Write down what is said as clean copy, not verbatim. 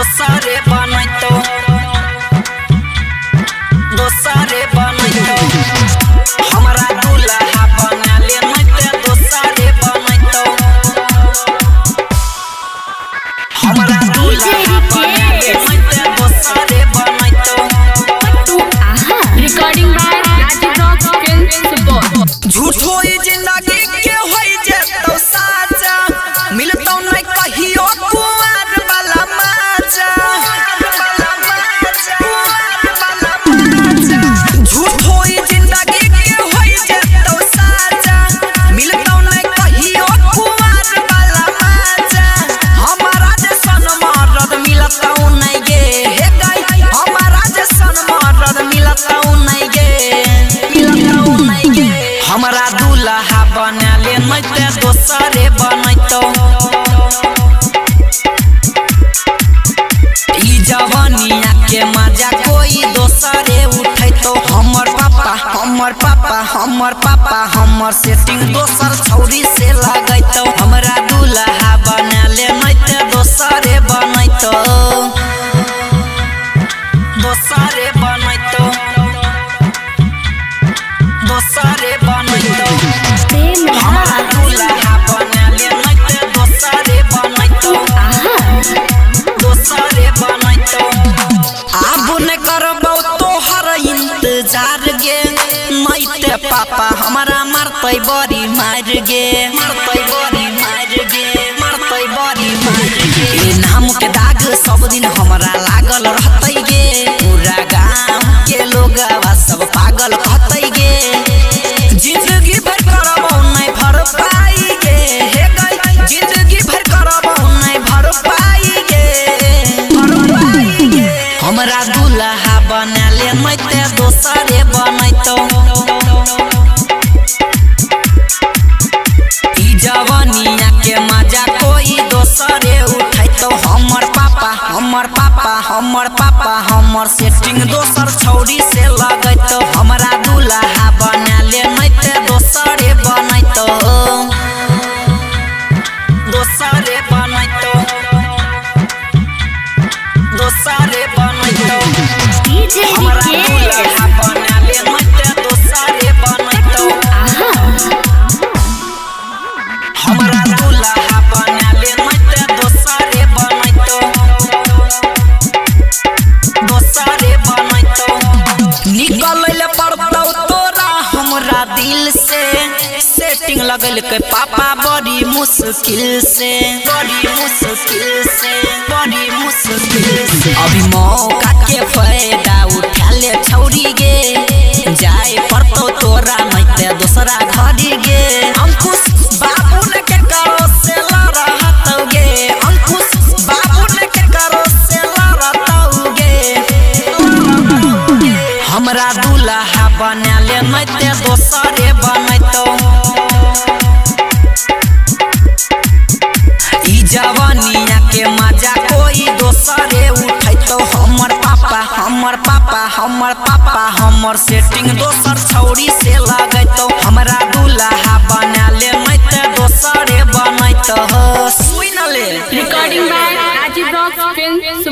दोसरे बनैतो, दोसरे बनैतो। हमरा दुल्हा बना ले नहीं ते दोसरे बनैतो। हमरा दुल्हा बना ले नहीं ते दोसरे बनैतो। Recording by Rajiv rock film Supaul. झूठो ई जिंदगी के होई जेतौ साजा, मिलतौ नहीं कहियो कुंवर वाला माजा। झूठो ई जिंदगी के होई जेतौ साजा, मिलतौ नहीं कहियो कुंवर वाला माजा। हमारा जैसन मरद मिलतौ नहीं गे, हे गई हमारा जैसन मरद मिलतौ नहीं गे, मिलतौ नहीं गे। हमरा दुल्हा बना ले नहीं ते दोसरे बनैतो। ई जवानिया के मजा कोई दोसरे उठैतो। हमर पापा, हमर पापा, हमर पापा हमर सेटिंग दोसर छौरी से लगैतो। हमरा दुल्हा बना ले नहीं ते दोसरे बनैतो, दोसरे बनैतो, दोसरे बनैतो। हमरा दुल्हा बना ले नहीं ते दोसरे बनैतो, दोसरे बनैतो। आब न करबौ तोहर इंतजार गे, नहीं ते पापा हमरा मारतै बड़ी मार गे, मारतै बड़ी मार गे, मारतै बड़ी मार गे। ई नाम के दाग सब दिन हमरा लागल रहतै गे, पूरा गाँव के लोगवा सब पागल कहतै गे। जिंदगी भर करबौ नहीं भर पाई गे, हे गई जिंदगी भर करबौ नहीं भर पाई गे, भर पाई गे। हमरा दुल्हा बना ले नहीं ते दोसरे बनैतो। ई जवानिया के मजा कोई दोसरे उठैतो। हमर पापा, हमर पापा, हमर पापा हमर सेटिंग दोसर छौरी से लगैतो। हमरा दुल्हा बना ले नहीं ते दोसरे बनैतो, दोसरे बनैतो, दोसरे बनैतो। हमरा दुल्हा बना ले नहीं ते दोसरे बनैतो। हमरा दुल्हा बना ले नहीं ते दोसरे बनैतो, दोसरे बनैतो। निकल पड़तौ तोरा हमरा दिल से, सेटिंग लगल के पापा बड़ी मुश्किल से, बड़ी मुश्किल से, बड़ी मुश्किल से। अभी मौका के फायदा उठा ले छौरी गे, जाए पड़तौ तोरा नहीं ते दोसरा घरी गे। अंकुश बाबू ने के करो से लड़हतौ गे, अंकुश बाबू ने के करो से लड़तौ गे। हमरा दुल्हा बना ले नहीं ते दोसरे बनैतो। ई जवानिया के मजा कोई दोसरे उठैतो। हमर पापा, हमर पापा, हमर पापा हमर सेटिंग दोसर छौरी से लगैतो। हमरा दुल्हा बना ले नहीं ते दोसरे बनैतो। सुन ले। Recording by Rajiv rock film Supaul.